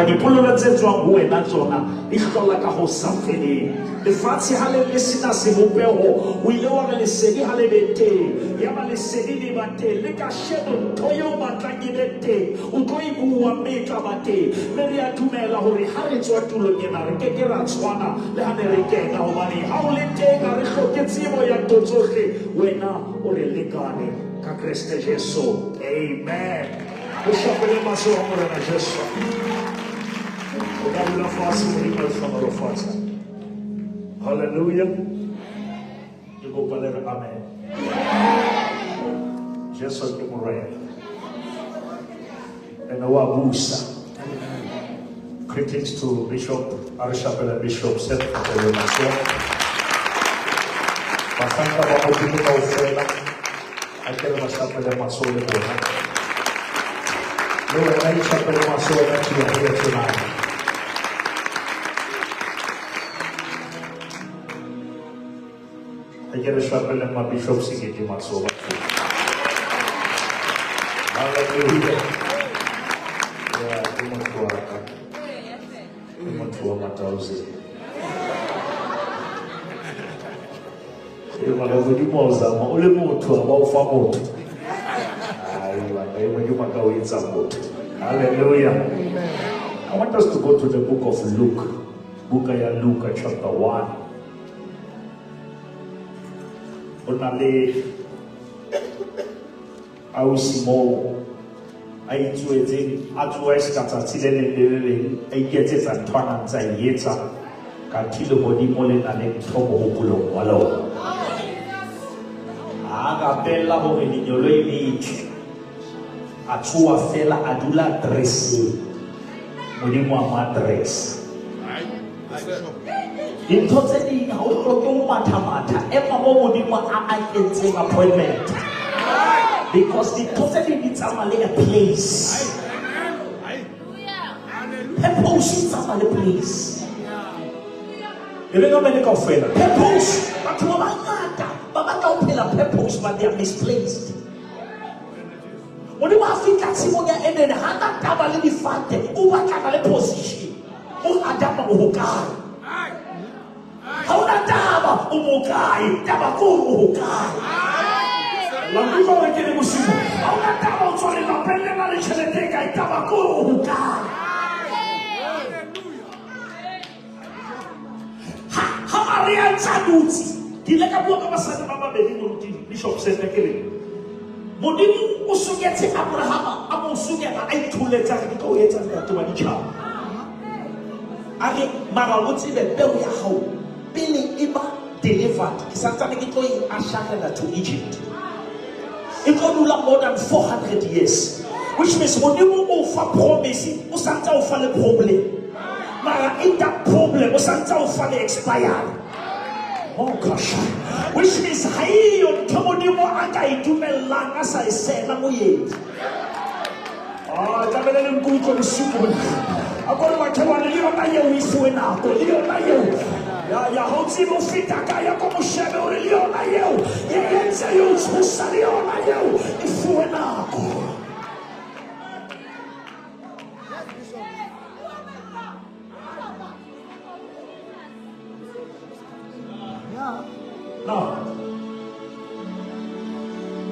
Mara dipolelo tse tswang ho wena tsona di hlola ka ho sa feleng. Lefatshe ha le le sena sebopeho, o ile wa re lesedi ha le be teng. Yaba lesedi le ba teng. Le kasheno ntho eo o batlang e be teng, o tlo e bua mme e tla ba teng. Mme re a dumela hore ha re tswa tulong ena re ke ke ra tshwana le ha ne re kena, hobane ha o le teng ha re hloke tsebo ya ntho tsohle. Wena o re lekane ka Kreste Jesu. Amen. Re shapele matsoho a Morena Jesu. O ka dula fatshe, Modimo a le hlohonolofatse. Hallelujah. Ke kopa le re amen. Jesu ke Morena. Ene wa busa. Greetings to Bishop Arishapela Bishop Seth Kapele Matsoho. Bahlanka ba Modimo kaofela a ke re ba shapele matsoho le bona. Le wena itjhapele matsoho ka you are here tonight. A ke re shapeleng ma Bishop Sekete matsoho. Hallelujah. Yeah, ke motho wa ka. Ke motho wa Matauze. Ee, mara Modimo wa o zama o le motho a ba o fa motho. Ai, bana, e Modimo a ka o etsa motho. Hallelujah. I want us to go to the book of Luke. Buka ya Luka chapter 1. Ho na le ausi moo a itsoetseng a tsoa e seka tsatsi le leng le le leng a iketsetsa ntho a nang tsa e etsa kathe lehodimo le na le ntho mohopolong wa lona. Ha a rapella hore lenyoloi le tle, a tsoa fela a dula addresseng, Modimo a mo addressa. Dintho tse ding ha o hloke ho matha-matha, ema mo Modimo a a kentseng appointment, because dintho tse ding di tsamaya le a place. Purpose e tsamaya le place. E re ka mene kaofela purpose, batho ba bangata ba batla ho phela purpose but they are misplaced. Modimo a fihla tshimong ya Edene, ha na taba le difate, o batlana le position. O Adama o hokae? Ha o na taba o mokae, taba ke hore o hokae. La nkutlwa hore ke le bosigo? Ha o na taba o tswa lelapeng le na le tjhelete e kae, taba ke hore o hokae. Ha ha Maria ntse a dutse, ke ile ka bua ka basadi ba babedi moruti Bishop Seta ke re Modimo o soketse Abrahama a mo sokela a itholetse a re ke tlo o etsa ntate wa ditjhaba. A re mara o tsebe peo ya hao pele e ba delivered ke santsane ke tlo e asharela to Egypt. E tlo dula more than 400 years. Which means Modimo o fa promise, o santse o fa le problem. Mara in that problem, o santse o fa le expired. Oh gosh. Which means ha eyo ntho Modimo a ka e dumellang a sa e sela moedi. Ah, tlamehile le nkutlwe bosiu bona. A ko re makhelwane le yona eo e fuwe nako, le yona eo. Ya ya ha o tsebe o feta kae, ya ko mo shebe hore le yona eo e entse e o tshosa, le yona eo e fuwe nako. Now,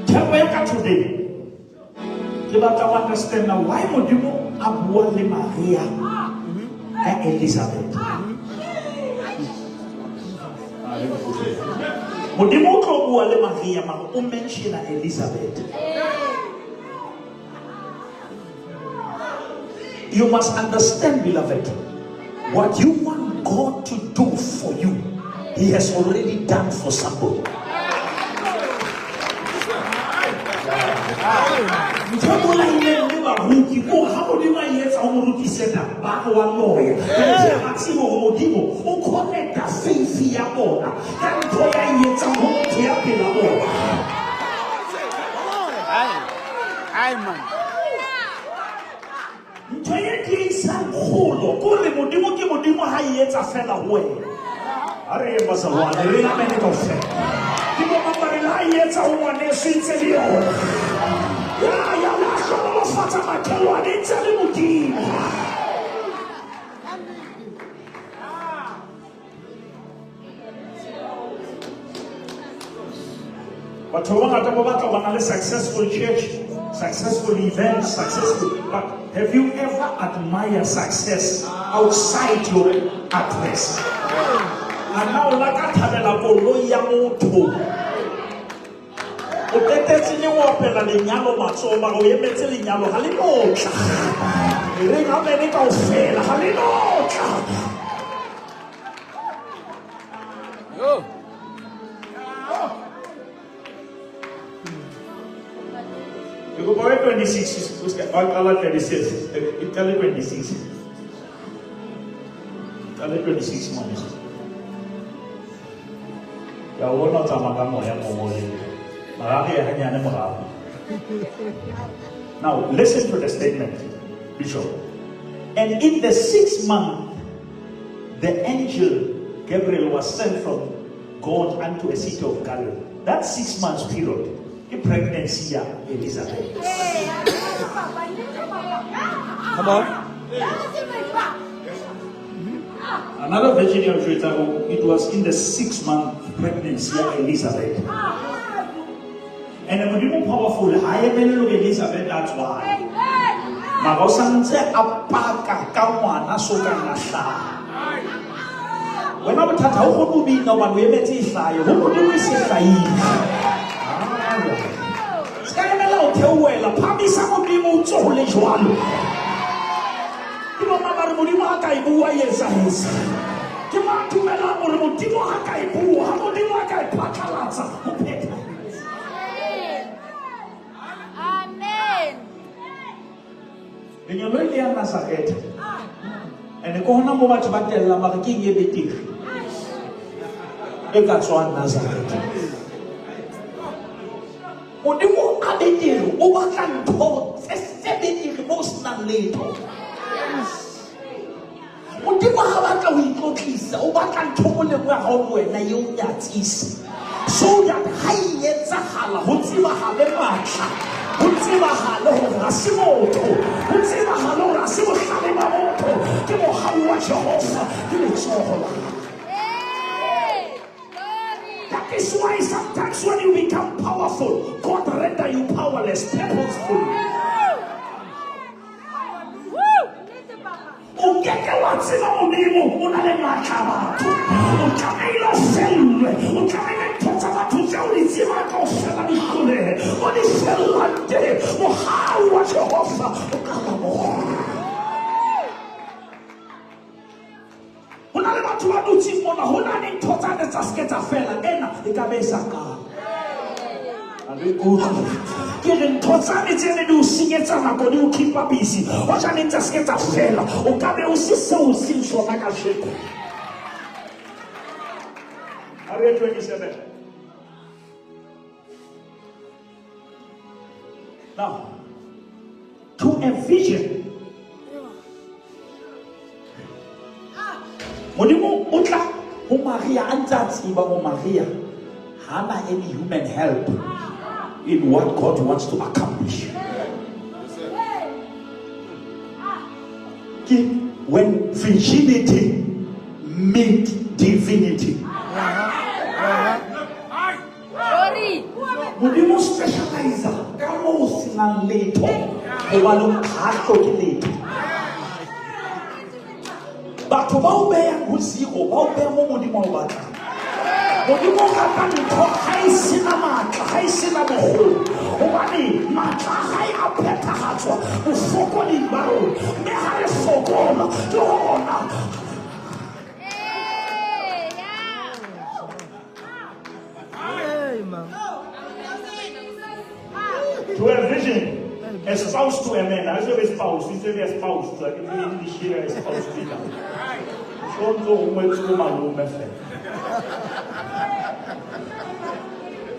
thero ya ka today ke batla go understanda why Modimo a bua le Maria ka Elizabeth. Modimo o tlo bua le Maria mara o mentiona Elizabeth. You must understand, beloved, what you want God to do for you, He has already done for somebody. Ntho e bolaileng le baruti ko ha Modimo a e etsa ho moruti sena ba re wa loya. Kanthe ha ba tsebe hore Modimo o connecta faith ya bona ka ntho ya e etsang ho motho ya pela bona. Ai man. Ntho e tiisang kgolo ko re Modimo ke Modimo ha e etsa fela ho wena. A re ye bazalwane re amene kaofela. Ke bo mang ba re la e etsa ho ngwaneso e ntse le yona. Ya ya la hlohonolofatsa makhelwane e ntse le Modimo. Batho ba bangata ba batla ho bana le successful church, successful events, successful. But have you ever admired success outside your address? A na o la ka thabela koloi ya motho? O qetetse le o opela lenyalo matsoho, mara o emetse lenyalo ha le no tla. E reng amene kaofela, ha le no tla. Yo. Ke kopa o ye 26, o ska ba qala 36, e qale 26. Qale 26 ngwaneso. Ke a o bona o tsamaya ka moya mo mo le. Mara re ye hanyane morao. Now listen to the statement, Bishop. And in the sixth month, the angel Gabriel was sent from God unto a city of Galilee. That 6 months period, ke pregnancy ya Elizabeth. Come on. Another version ya jwetsa hore it was in the 6 month pregnancy ya Elizabeth. And Modimo powerful, ha emele hore Elizabeth a tswale. Mara o santse a paka ka ngwana so kang a hlaha. Wena bothata ha o kgone ho bina hobane o emetse e hlahe. Ho Modimo e se hlahile. Se ka emela ho theohela, phamisa Modimo o ntso ho le jwalo. Ke bona ba re Modimo ha ka e bua e etsahetse. Ke ba dumelang hore Modimo ha ka e bua, ha Modimo a ka e phatlalatsa, ho phethahetse. Amen. Lengeloi le ya Nazareth. And ke hona mo batho ba tellang ba re ke eng e betere e ka tswang Nazareth. Modimo a betere o batla ntho tse tse betere mo o senang letho. Modimo ha batla ho itlotlisa, o batla ntho mo lengwe ya hao le wena e o nyatsise. So that ha e etsahala ho tsebahale matla, ho tsebahale hore ha se motho, ho tsebahale hore ha se bohlale ba motho, ke mohau wa Jehova, ke letsoho la hae. Hey. Glory. That is why sometimes when you become powerful, God render you powerless purposefully. Woo. O keke wa tseba Modimo o na le matla a batho. O tlamehile o fellwe, o tlamehile ntho tsa batho tseo di tsebang kaofela di hlolehe. O di fellang teng, mohau wa Jehova o ka ba bona. Ho na le batho ba dutseng mona, ho na le ntho tsane tsa seke tsa fela, ena e ka be e sa qala. Ha le ikutlwe. Ke re ntho tsane tse ne di o senyetsa nako, di o keepa busy, hoja ne tsa seke tsa fela, o ka be o se seo o seng sona kajeko. A re ye 27. Now, to a vision. Modimo o tla ho Maria a ntse a tseba ho Maria ha na any human help in what God wants to accomplish. Ke when virginity meet divinity. Glory. Modimo specialize ka mo o senang letho hobane ha hloke letho. Batho ba o behang ho zero, ba o beha mo Modimo a o batlang. Modimo o rata ntho ha e sena matla, ha e sena bokgoni, hobane matla a hae a phethahatswa bofokoding ba rona, mme ha re fokola ke hona. Hey, yeah. Hey, man. To a vision, a spouse to a man. Ha se spouse, e se a spouse, ke English here a spouse to. So ntso o ngwetse ko malome fela.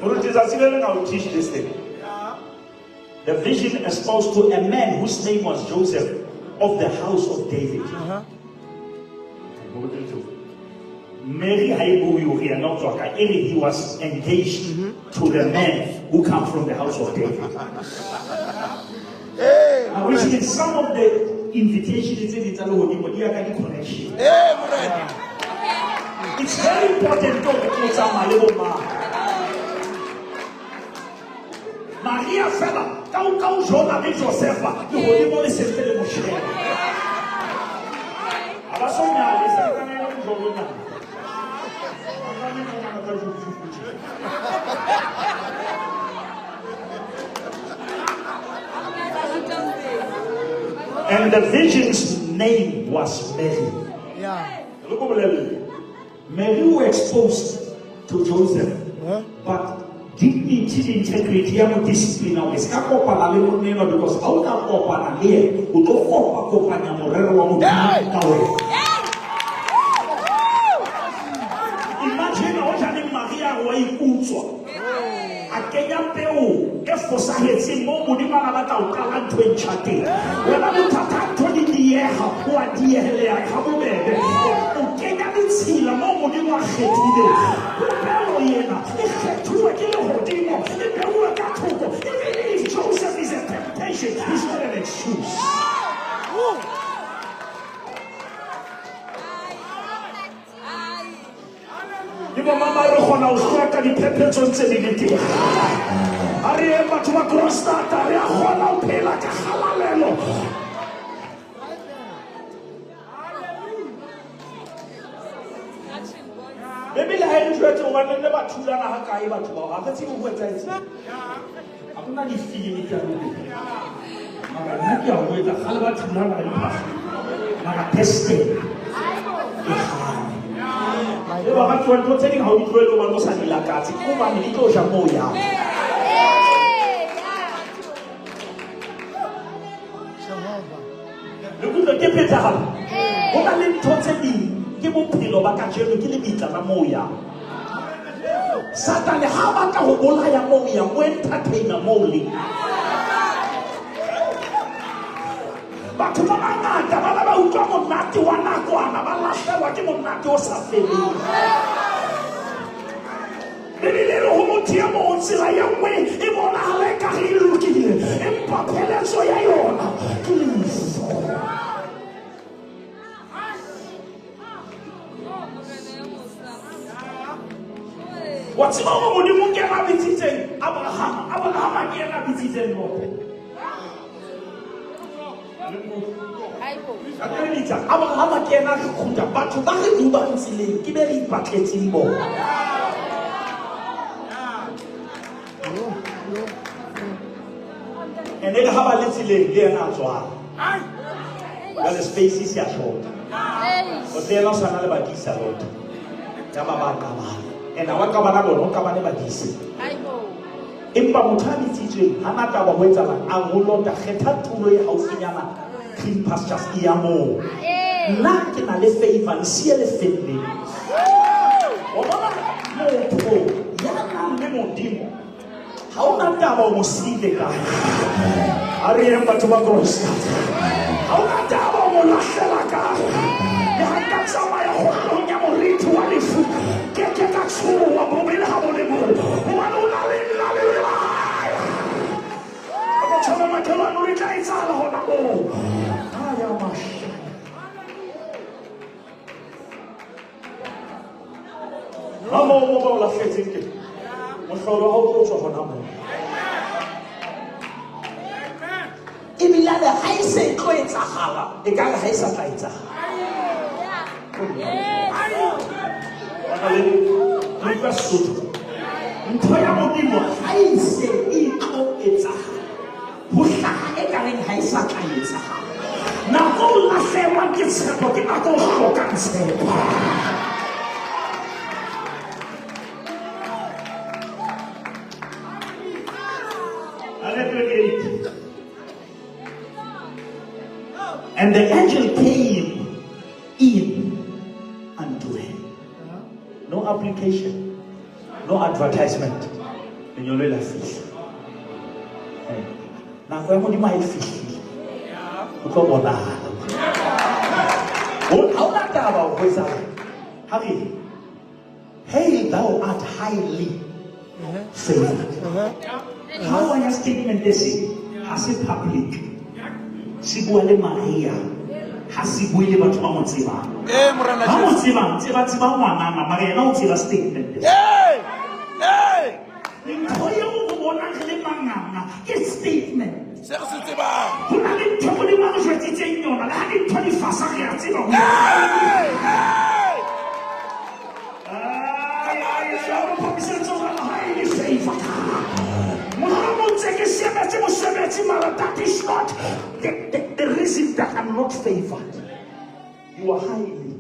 Moruti, tsatsi le leng I will teach this thing. The vision espoused to a man whose name was Joseph of the house of David. Mary ha e bue hore yena o tswa kae, e re he was engaged to the man who come from the house of David. Hey, Now, which means some of the invitations tse di tsa lehodimo di ya ka di-connection. Hey, Morena. It's very important hore o tsamaya le bo mang. Maria fela ka o ka o jola le Josefa lehodimo le sentse le mo sheba. Ha ba so nyale sa ntsane e le mojolonyana. Ba ngwana ka jufufu tje. And the virgin's name was Mary. Yeah. Re ko bolelle. Mary was exposed to Joseph. Huh? But dignity le integrity ya mo discipline hore se ka kopana le monna enwa because ha o ka kopana le yena o tlo kopa-kopanya morero wa Modimo Hey! ka wena. Imagine hoja le Maria wa ikutswa a kenya peo e fosahetseng moo Modimo a na batla ho qala ntho e ntjha teng. Wena bothata ntho di dieha, o a dieheleha ha bobebe. O kenya ditshila moo Modimo a kgethileng. Popelo ena e kgethuwe ke lehodimo, e beuwe ka thoko. Even if Joseph is a temptation, he's not an excuse. Le bo mama re kgona ho hlweka diphephetsong tse di le teng. Ha re yeng batho ba Kroonstad, re a kgona ho phela ka kgalalelo. Bebele ha e re jwetse hobane nne ba thulana ha kae batho bao, ha re tsebe ho etsahetseng. Ha hona difilimi tsa Bibele. Mara nna ke a ho etsa kgale ba thulana empa mara destiny ke kgale. E ba batho ntho tse ding ha o di tlohele hobane o sa di lakatse, ke hobane di tlo ja moo o yang. Jehovah. Le kutlwa ke phethahalo. Ho na le ntho tse ding ke bophelo ba kajeno ke lebitla la moo o yang. Satane ha a batla ho bolaya moo o yang, o entertainer moo o leng. Batho ba bangata ba ba ba utlwa monate wa nakwana, ba lahlehelwa ke monate o sa feleng. Bibele e re ho motho e mong tsela e nngwe e bonahala ekare e lokile, empa pheletso ya yona ke lefu. Wa tseba hore Modimo ke yena a bitsitseng Abrahama, Abrahama ke yena a bitsitseng Lote. Bitsa Abrahama ke yena a re kgutla. Batho ba re dubang tseleng ke be re ipatletseng bona. Ene le ha ba le tseleng le yena a tswala. Jwale space se a shota. O tle yena o sa na le badisa Lota. Ya ba ba qabana. Ene ha wa qabana bona, o qabane badisa. Empa motho a bitsitsweng ha na taba ho etsahalang, a ho Lota, kgetha tulo e haufinyana, green pastures e ya moo. Nna ke na le favor, nsiye lefelleng. Wa bona motho ya nang le Modimo, ha o na taba o mo siile kae. Ha re yeng batho ba Kroonstad. Ha o na taba o mo lahlela kae. Le ha nka tsamaya kgohlong ya moriti wa lefu, ke ke ka tshoha bobe le ha bo le moo. Hobane o na le nna le la hae. Ka tshwana makhelwane o re tla etsahala hona moo. Ha ya masha. Ha moo mo ba o lahletseng teng, mohlolo wa hao o tlo tswa hona moo. Ebile le ha e se e tlo etsahala, e ka re ha e sa tla etsahala. Le utlwa Sesotho? Ntho ya Modimo ha e se e tlo etsahala, ho hlaha e ka reng ha e sa tla etsahala. Nako o lahlehelwang ke tshepo ke nako o hlokang tshepo. Isaiah 28. And the angel came in unto her. No application, no advertisement. Lenyolo la fihla. Nako ya Modimo ha e fihlile, o tlo bonahala. Ha ona taba ho etsahala. Ha re, hey, thou art highly favored. Ha o ya statement se, ha se public. Se bua le Maria, ha se bue le batho ba mo tsebang. Eh, Morena Ba mo Jesu. tsebang, tseba tseba ngwanana, mara yena o tseba statement. Hey! Hey! Ntho eo o bonang re le manganga, dintho di fasa re a tseba ho highly favored. Mohlomong tse ke sebetse mosebetsi mara that is not the reason that I'm not favored. You are highly.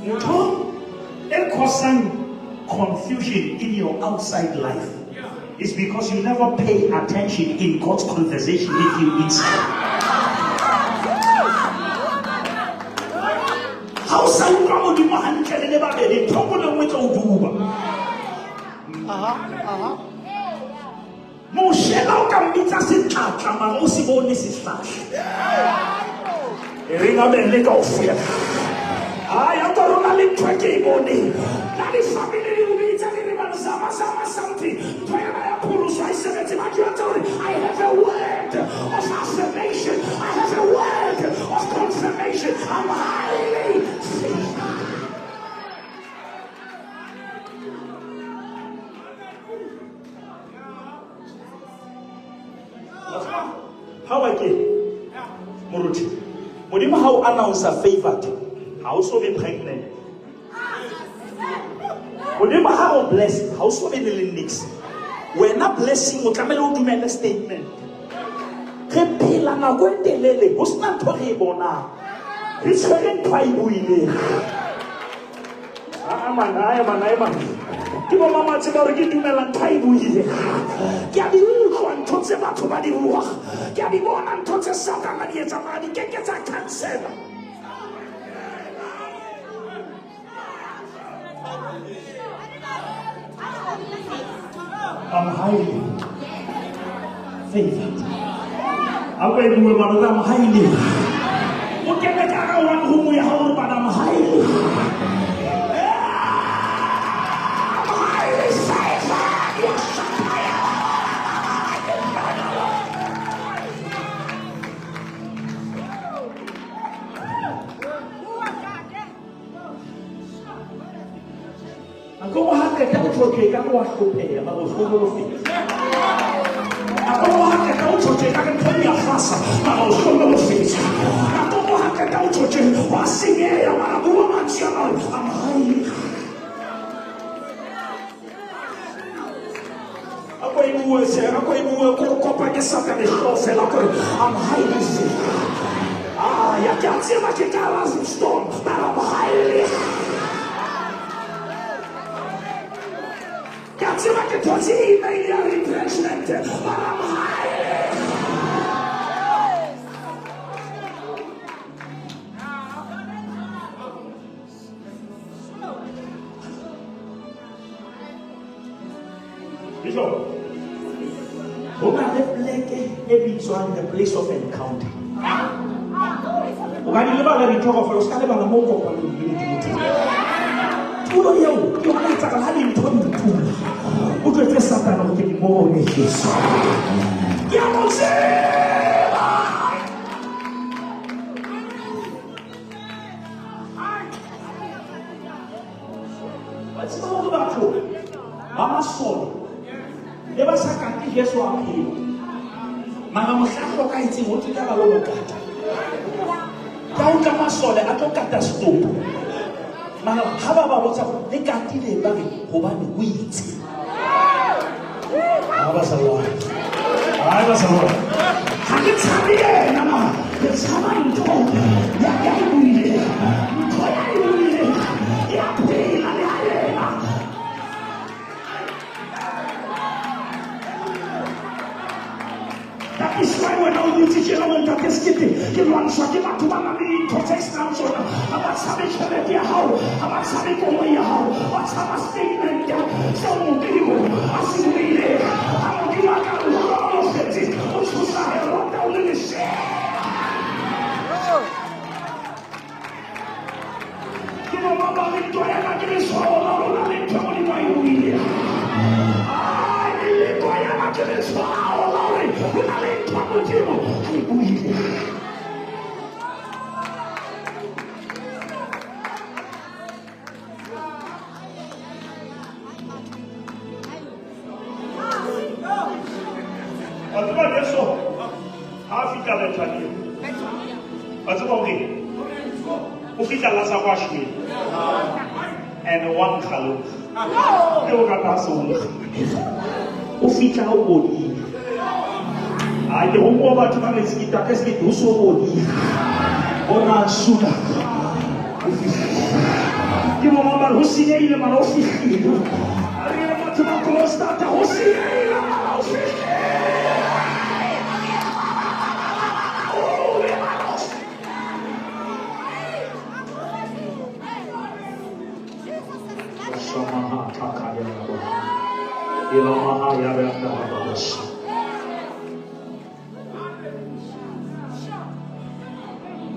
Ntho e causing confusion in your outside life is because you never pay attention in God's conversation with you inside. Ha o sa utlwa Modimo hantle le le babedi, ntho e nngwe le nngwe e tlo o duba. Aha, aha. Moshe la o ka mmitsa setlatla mara o se bone sehlahla. E reng amen le kaofela. Ai, a ka rona le ntho e ke e boneng. La di-family di o bitsa di re man zama zama something. Ntho ena ya pholoso ha e sebetse. Ba jwetsa hore I have a word of affirmation. I have a word of confirmation. I'm highly favored. How I ke moruti Modimo ha o announce favored ha o so be pregnant. Modimo ha o bless ha o so be le nix. Wena blessing o tlamehile o dumele statement. Re phela nako e telele ho sena ntho re e bonang. Re tshwere ntho a e buileng. Ah, man, ae, man, ae, man. Ke bo mama tseba hore ke dumela ntho a e buileng. Ke a di utlwa ntho tse batho ba di buang. Ke a di bona ntho tse Satana di etsang, mara di keke tsa cancela. I'm highly favored. A ko e bue mara I'm highly. O kene ka hara one room ya hao hore bana I'm highly. I'm highly favored. Nako nngwe ha qeta o tjho tje ekare wa hlopheha mara o hlohonolofetse. Nako nngwe ha qeta o tjho tje ekare ntho di a fasa mara o hlohonolofetse. Nako nngwe ha qeta o tjho tje wa senyeha mara bua mantswe a hao I'm highly. A ko e bue hle, a ko e bue, ko kopa ke Satane hlooho fela kore I'm highly favored. Ah, ya ke a tseba ke ka hara storm, but I'm highly. Ke a tseba ke thotse email ya retrenchment, but I'm highly. Bishop, ho na le pleke e bitswang the place of encounter. O ka di lebala dintho kaofela, o ska lebala moo o kopaneng le Modimo teng. Tulo eo ke yona e etsahala ha dintho di tula. O jwetse Satane hore ke di bone Jesu. Ke a mo tseba. Wa tseba hore batho ba masole ne ba sa kate Jesu a phela. Mara mohla a hlokahetseng ho thwe ka ba lo mo kata. Ka o tla masole a tlo kata setopo. Mara ha ba ba botsa hore le katile ba re hobane o itse. Ha ba sa lwana. Ha ba sa lwana. Ha ke tshabe yena ma. Ke tshaba ntho ya ya e buileng. Ntho ya e buileng. Ya phela le ha yena. That is why wena o dutse tjena mo ntate Sekete, ke lwantshwa ke batho ba nang le dintho tse senang tsona. Ha ba tshabe tjhelete ya hao, ha ba tshabe koloi ya hao, ba tshaba statement seo Modimo a se buileng. Ha Modimo a ka re o hlohonolofetse, o tshosa Heroda o le lesea. Ke bo mang ba reng ntwa ya ka ke letshwao la lona le ntho e Modimo a e buileng. Ai, meleko ya ka ke letshwao la hore ho na le ntho Modimo a e buileng. Wa tseba Jesu ha a fihla Bethania, wa tseba hore o fihla Lazaro a shwele and wa nkga le nkga. Ke o rata ha se o nkga. O fihla o bodile. Ha ke ho batho ba re sekita ka sekete o so bodile. Bona suda. O fihlile. Ke bo mang ba re ho senyehile mara o fihlile. A re batho ba Krostata ho senyehile mara o fihlile.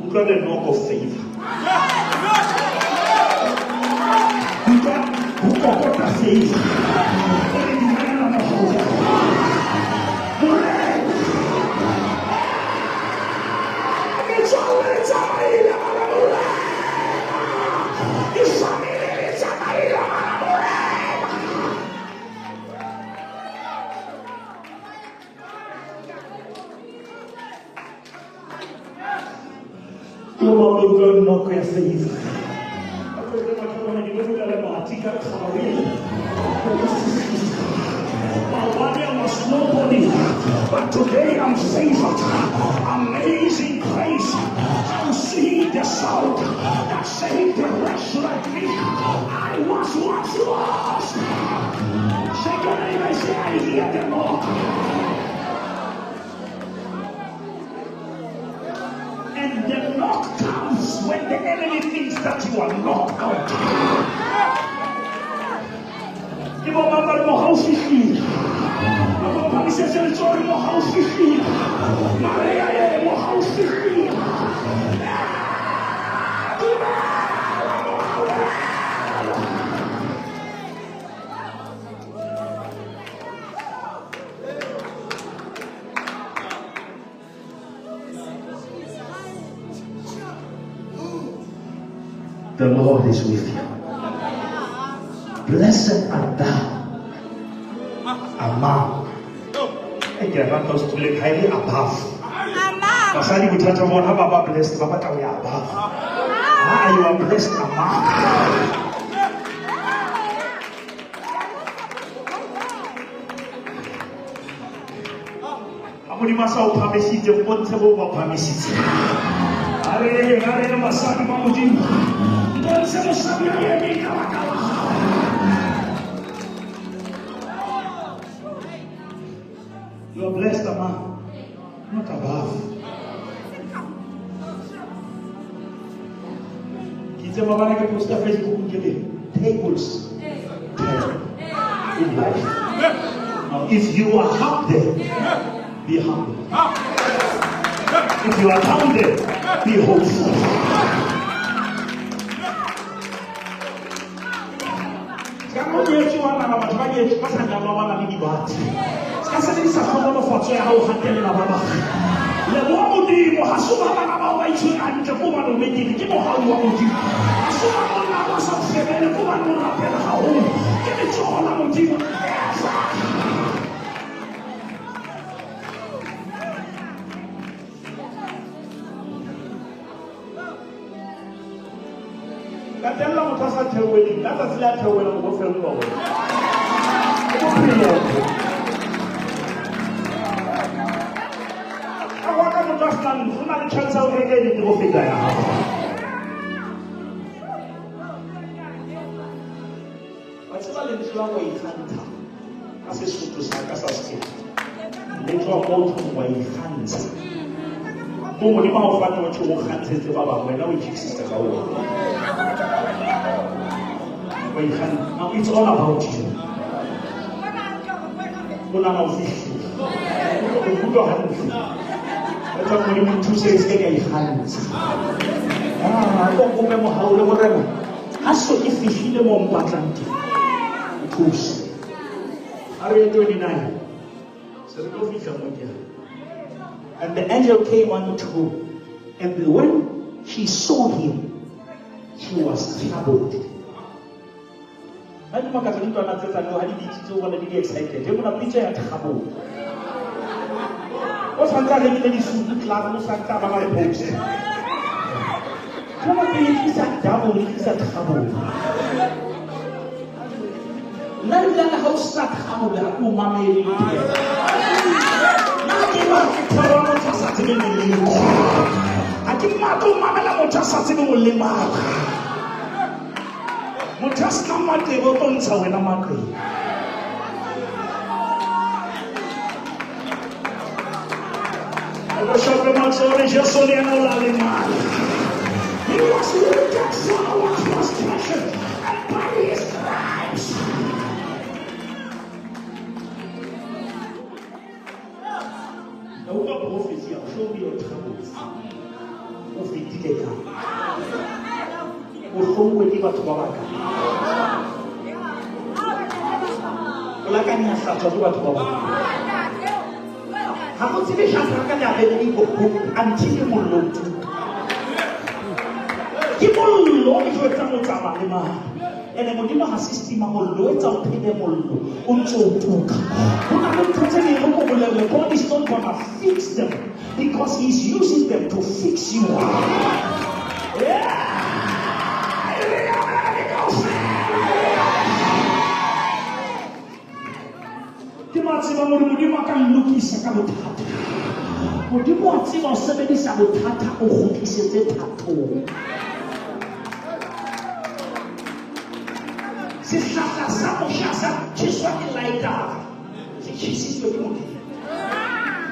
Utlwa the knock of favor. Utlwa ho kokota favor. O re dumela mohau. Morena. Metswalle e tsamaile mara Morena. Difamili di tsamaile mara Morena. Ke o ba utlwa knock ya favor. Maobane I was nobody, but today I'm favored. Amazing grace. How sweet the sound that saved a wretch like me. I was once lost. Shake your neighbor and say, I hear the Lord. And the knock comes when the enemy thinks that you are knocked out. Ke bo mang ba re mohau o fihlile. Ba bo phamisetse letsoho re mohau o fihlile. Maria ye mohau o fihlile. Dumela, mohau. The Lord is with you. Blessed art thou among. E ke rata o se ha e le above. Basadi bothata ba bona ha ba ba blessed ba batla ho ya above. Ah, you are blessed among. Ha Modimo a sa o phahamisitse, o bontshe bo ba phahamisitse. A re basadi ba Modimo. Bontshe mosadi a emeng ka baka la hao. You are blessed among, not above. Ke itse maobane ke posta Facebook ke re tables turn in life. Now, if you are up there, be humble. If you are down there, be hopeful. Ska mo nyetswe wa nana batho ba nyetswe ba sa nyalwa ba na le dibate. Ska sebedisa tlhonolofatso ya hao ho hatella ba bang. Leboha Modimo, ha se ba bana bao ba itshwere hantle ko hobane o betere, ke mohau wa Modimo. Ha se ba monna ba sa o sebele ko hobane o rapela haholo, ke letsoho la Modimo. Latella motho a sa theoheleng, ka tsatsi le a theohelang o bo fellwa wena. Ke bophelo. Ka hwa ka motho a senang ntlo, o na le chance ya ho reka e betere ho feta ya hao. Wa tseba lentswe la wa ikgantsha ka Sesotho sa ka sa Sekete. Le tswa mo thong wa ikgantsha. Ko Modimo ha o fane wa tjho o kgantshetse ba bang, wena o itjekisitse ka ona. Wa ikgantsha. Now it's all about you. O nahana o fihlile. O ikutlwa hantle. Etsa Modimo nthuse ke se ke ka ikgantsha. Ah, ko kope mohau le Morena. Ha so ke fihlile mo mpatlang teng. Nthuse. A re ye 29. Se re tlo fihla mo ke yang. And the angel came unto her, and when she saw him, she was troubled. Ha di makatsa dintlwana tse tsa ha di bitsitse o bona di di excited. E mona pitso ya trouble. santse a rekile disutu klaar, o santse a bala le-post. Jwale ke e tlisa double, e tlisa trouble. Nna le bilane ha o sena trouble, ha ke o mamele le teng. Nna ke batle thero ya motho a sa tsebeng molemo. Ha ke batle ho mamela motho a sa tsebeng ho lemala. Motho a senang maqeba o tlo ntsha wena maqeba. Bishop Matsori, Jesu le yena o la lemala. He was wounded for our transgression, and by his stripes. Ka utlwa prophecy ya show me your troubles. O fetile kae? O hlouwe ke batho ba bakae? O la ka nyahlatswa ke batho ba bakae? Ha go tsebe Shadraka le Abednego until mollo o tuka. Ke mollo o jwetsang o tsamaya le mang. Ene Modimo ha se stima mollo, o etsa o phele mollo o ntse o tuka. Ho na le ntho tse ding re ko bolelle, God is not gonna fix them because he's using them to fix you. Yeah. Ke ma tseba hore Modimo a ka nlokisa ka bothata. Modimo wa tseba ho sebedisa bothata o kgutlisetse thatong. Sehlahla sa Moshe sa tjheswa ke laetara, se tjhesitswe ke Modimo.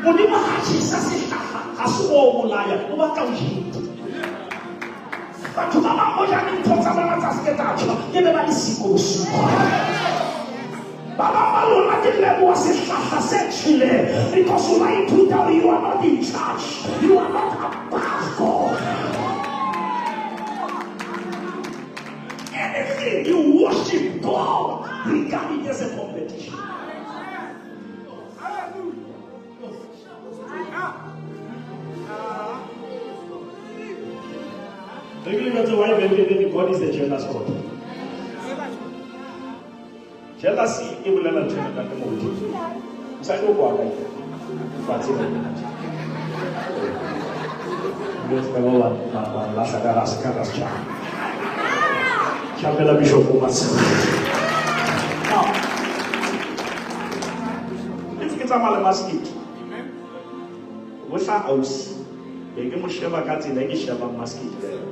Modimo ha tjhesa sehlahla ha se o bolaya, o batla o jete. Batho ba bang hoja dintho tsa bona tsa seke tsa tjha, ke be ba le siko bosiu. Ba bang ba lona ke leboha sehlahla se tjheleng because o la ithuta hore you are not in charge, you are not above God. Anything you worship God, regard it as a competition. Re ke lebetse why Bibele God is a jealous God. Jealousy e bolela ntho ena ntate moruti. Mosadi o kwa kae? Fatshe le nna. Mme se ka ba wa wa lahla ka ra ka ra setjhaba. Tjhapela bishop o Matshe. Now, ntse ke tsamaya le Maskiti. Bohla ausi. Be ke mo sheba ka tsela e ke shebang Maskiti ka yona.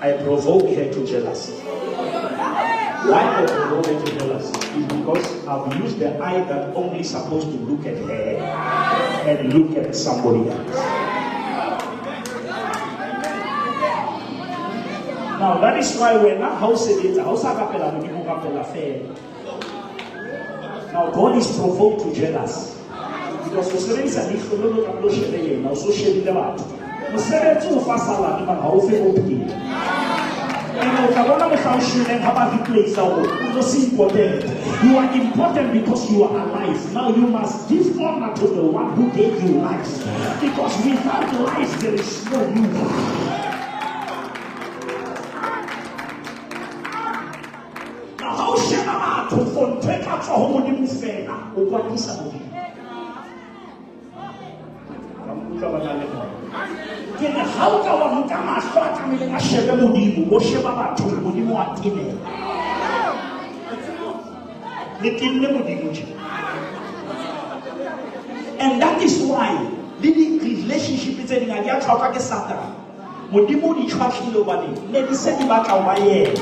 I provoke her to jealousy. Why I provoke her to jealousy is because I've used the eye that only supposed to look at her and look at somebody else. Now that is why wena ha o sebetsa, ha o sa rapela Modimo, o rapela feela. Now God is provoked to jealous because o sebedisa leihlo le lo tlamehile o shebe yena, o so shebile batho. Mosebetsi o fa salary mara ha o fe bophelo. And o tla bona mohla o shweleng ha ba replace o o se important. You are important because you are alive. Now you must give honor to the one who gave you life. Because without life there is no you. Now ha o sheba batho for ntho e ka tswa ho Modimo fela, o kwatisa Modimo. Ka nkutlwa ba na le moya. Ke re ha o ka wa nka mahlo a tlamehileng a shebe Modimo, o sheba batho, Modimo wa tenela. Le tenne Modimo tje. And that is why le di-relationship tse ding ha di a tshwarwa ke Satane. Modimo o di tshwatlile hobane ne di se di batla ho ba yena.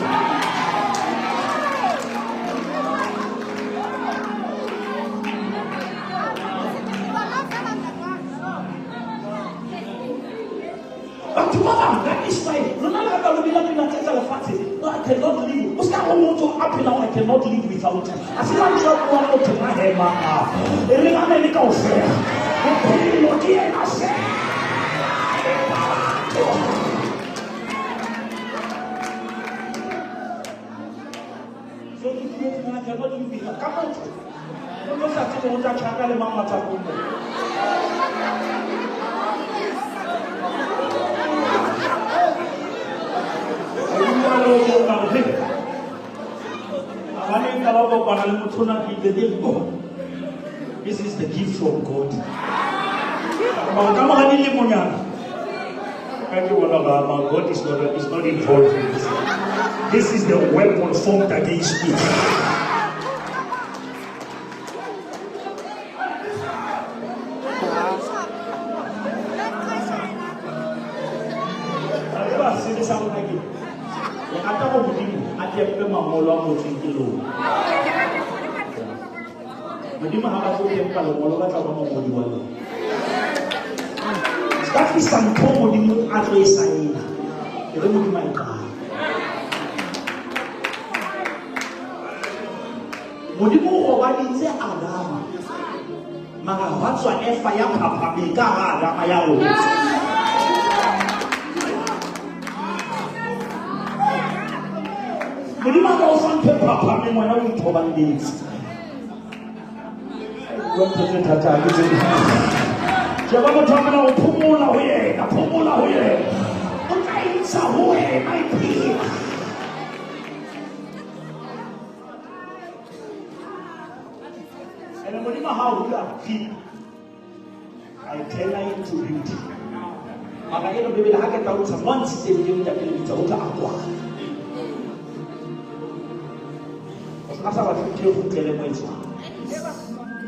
Batho ba bang, that is why lona le rata lo bina pina tse tsa lefatshe. No, I cannot live. O se ka go motho a phelang, I cannot live without you. A se mantswe a buang motho a hema a. E re amen kaofela. Bophelo ke yena feela. So ke tletse I cannot live without ka motho. O tlo sa tsebe o tla tjhaka le mang matsapong mo. Ba ne nka ba kopana le motho ona ke ile ke go. This is the gift from God. Mara ka mora dilemonyana, ka ke bona ba ma God is not involved in this. This is the weapon formed against me. A tseba sebe sa rona ke le rata go Modimo a tempe mangolo a ngotsweng ke lona. Modimo ha batle ho tempa lengolo, ba tla ba mongodi wa lona. Se ka tlisa ntho Modimo a tlo e saena, e re Modimo a e qala. Modimo o robaditse Adama, mara hwa tswa Efa ya phaphameng ka hara Adama ya robetse. Modimo a ka o fa ntho e phaphameng, wena o ithoballetse. Bua ntho tse thata ha ke tsebe. Sheba motho a mona o phomola ho yena, phomola ho yena. O tla e ntsha ho wena e phela. Ene Modimo ha o hula deep, I turn her into beauty. Mara eno Bibele ha ke tla o ntsha mo a ntshitseng teng ntate Lebitsa o tla a kwala. A sa batle ntho e kgutlele mo e tswang.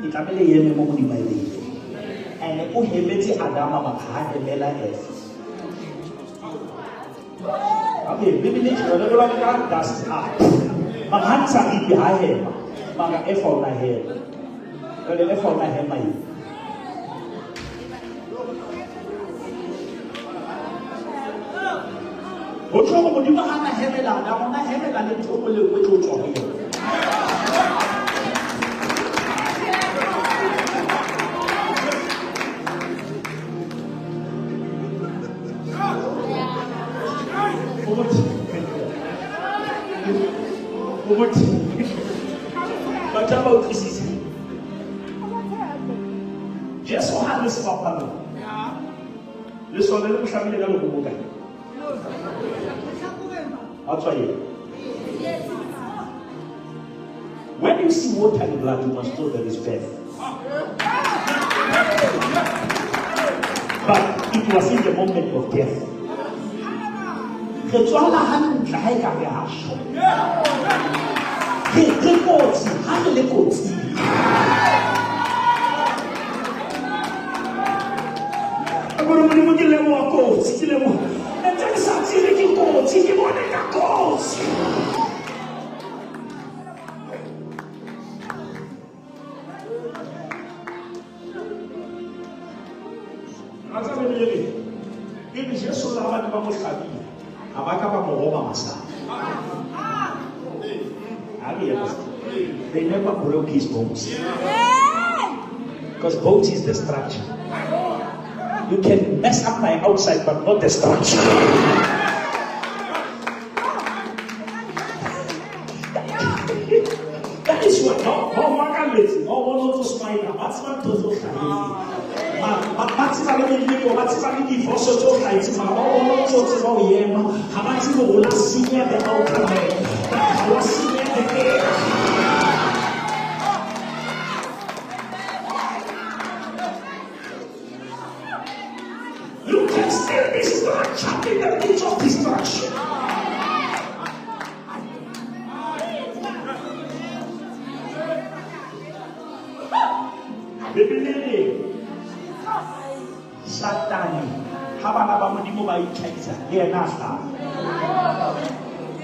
E tlamehile e eme mo Modimo a e beileng. And o hemetse Adama mara ha hemela Eva. Okay, Bibele e tjho, re ka dust up. Mara ha ntsha ripi ha hema. Mara Eva o na hema. Jwale Eva o na hema eng? Ho tjho hore Modimo ha na hemela Adama, o na hemela le ntho e nngwe le e nngwe e tlo tswa ho yena. Ukuthi batho ba utlwisise Jesu ha le sefapanong lesole le mo hlabile ka lerumo kae a tswa eng. When you see water and blood, you must know there is death. But it was in the moment of death. Re tswala hantle ha e ka re ha shwa. Re kotsi ha re le kotsing. Gore Modimo ke leboha kotsi, ke leboha. Ntse ke sa tsebe ke kotsi, ke bone ka kotsi. A tseba Bibele e reng? E re Jesu le ha ba ne ba mo hlabile, ha ba ka ba mo roba masapo. Ha ke ye pastor. They never broke his bones. Because bones is the structure. You can mess up my outside, but not the structure. That is what no no makaletse no bona o tlo smile ba tseba ntho tse o hlahetseng ba tseba le meleko ba tseba le divorce tse o hlahetseng mara ba bona o ntso tseba ho ema ha ba tsebe hore o la senya the outer man but ha wa senya the inner. You can still be structured in the midst of destruction. Bibele e re Satane ha bana ba Modimo ba itlhahisa le yena a hlaha.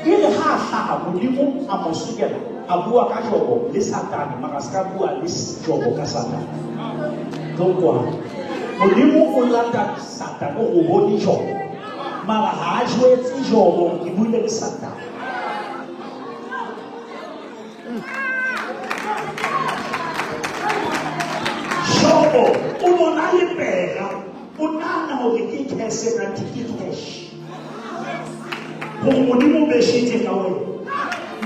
E re ha a hlaha Modimo a mo sokela a bua ka Jobo le Satane mara se ka bua le Jobo ka Satane. Tlo kwana. Modimo o lata Satane o bone Jobo. Mara ha a jwetse Jobo ke buile le Satane. Jobo o bona lepera o nahana hore ke curse kanthe ke cash. Hore Modimo o beshitse ka wena.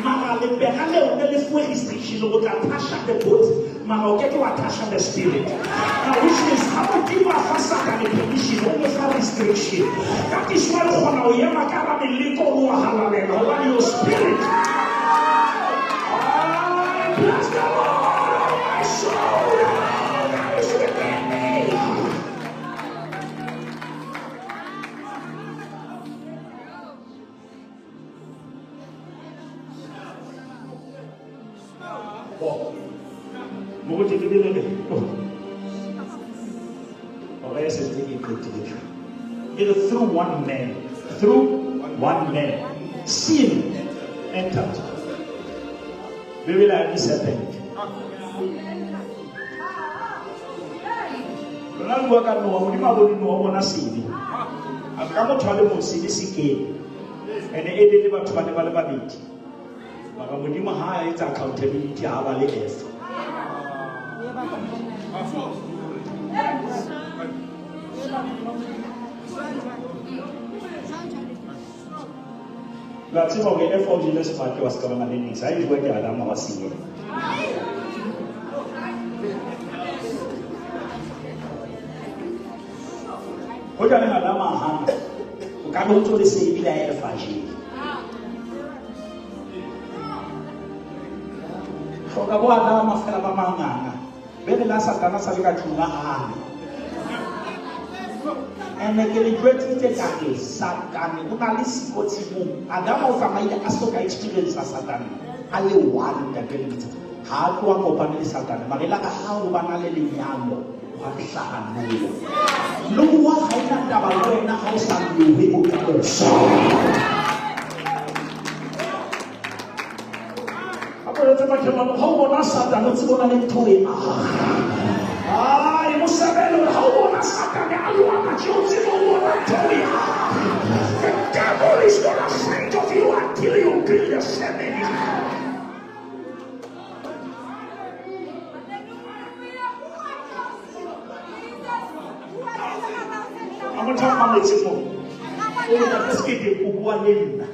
Mara lepera leo ne le fuwe restriction o tla toucha the body mara o keke wa toucha the spirit. Now which means ha Modimo a fa Satane permission o mo fa restriction. That is why o kgona ho ema ka hara meleko o wa halalela hobane your spirit. I bless the Lord, oh my soul. E re through one man, through one man sin entered. Bibele ha e serpent. Lona le bua ka Noah, Modimo a bone Noah o bona sebe. A ka motho a le mong sebe se kene. Ene e le batho ba ne ba le babedi. Mara Modimo ha a etsa accountability ha ba le Efa. La tseba hore Efa o jele sefate wa se ka bana le niks. Ha e jewa ke Adama wa senyeha. Hoja le Adama a hana, o ka be o ntso le se ebile a Efa a jele. Hloka bo Adama fela ba manganga. Bebe la Satana sa le ka tlung a hane. Ene ke le jwetsitse ka re Satane o na le siko tshimong. Adama o tsamaile a soka experience Satane a le one ntate Lebitsa. Ha a tloha kopane le Satane mara e la ka ha o bana le lenyalo hwa hlaha Noah. Noah ha ena taba le wena ha o sa lohe bokamoso. A boletse makhelwane ha o bona Satane o tsebe o na le ntho e ai mosebele hore ha o bona Satane a lwana tje o tsebe o bona ntho e. The devil is not afraid of you until you build a family. A motho a mametse mo o ntate Sekete o bua le nna.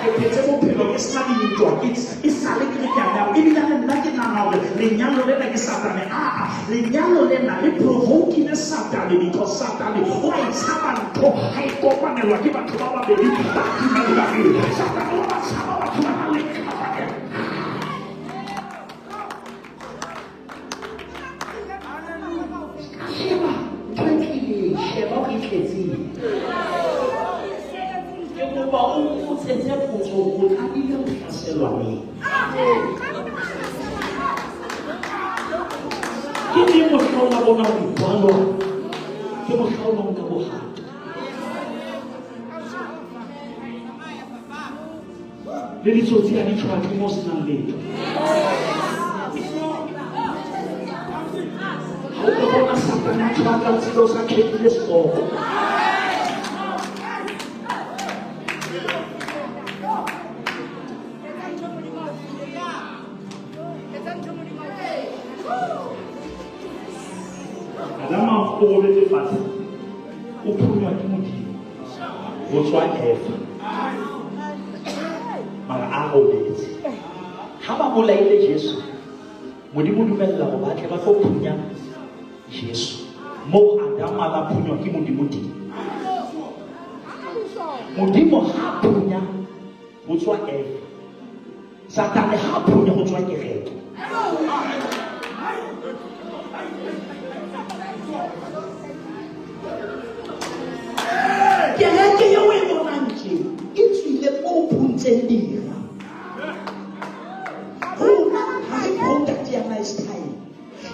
Ke phetse bophelo ke sena dintwa, ke e sale ke re ke a nyala ebile le nna ke nahana hore lenyalo lena ke Satane. Aa, lenyalo lena le provokile Satane because Satane o a e tshaba ntho ha e kopanelwa ke batho ba babedi ba dumellaneng. Satane o ba tshaba batho ba nang le covenant. Sheba ntho e tlileng, sheba hore e tletseng. Ke kopa o mpotsetse potso o tlamehile ho hlaselwa neng? Ke neng mohla o la bona ho ipalwa? Ke mohla o la nka bohato. Le ditsotsi ha di tjhwatle mo senang letho. Ha o ka bona Satane a tjhwatla o tsebe o sa kgethile sepoko. Adama o robetse fatshe, o phunywa ke Modimo. Ho tswa Eva. Mara a robetse. Ha ba bolaile Jesu, Modimo o dumella hore ba tle ba tlo phunya Jesu. Moo Adama la phunywa ke Modimo teng. Modimo ha phunya ho tswa Eva. Satane ha phunya ho tswa kereke. Kereke eo e bonang tje e tswile ko o phuntseng dira. Rona ha re product ya nice time,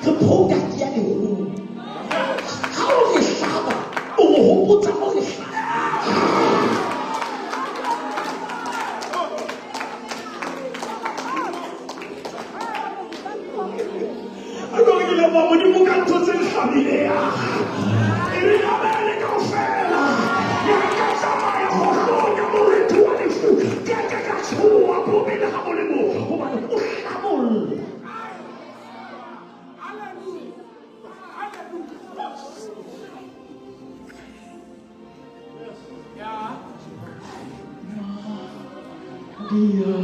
re product ya leruo. Ha o re hlaba, o re hopotsa mo re hlaba. A tlo re ke leboha Modimo ka ntho tse nhlabileng. E re nabele kaofela. Ya ka tsamaya kgohlong ya moriti wa lefu. Ke ke ka tshoha bobe le ha bo le bong, hobane o hlabolla. Dia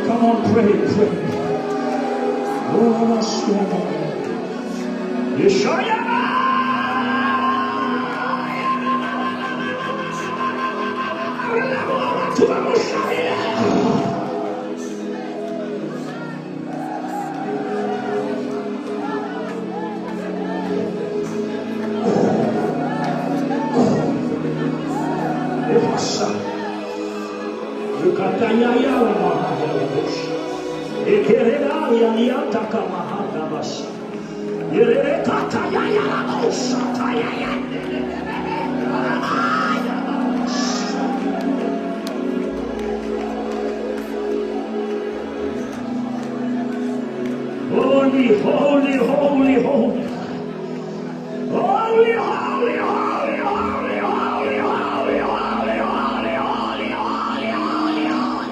Come on, pray, pray. Holy, holy, holy, holy. Holy, holy, holy, holy, holy, holy, holy, holy, holy, holy, holy, holy.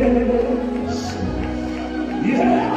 Yes. Yeah.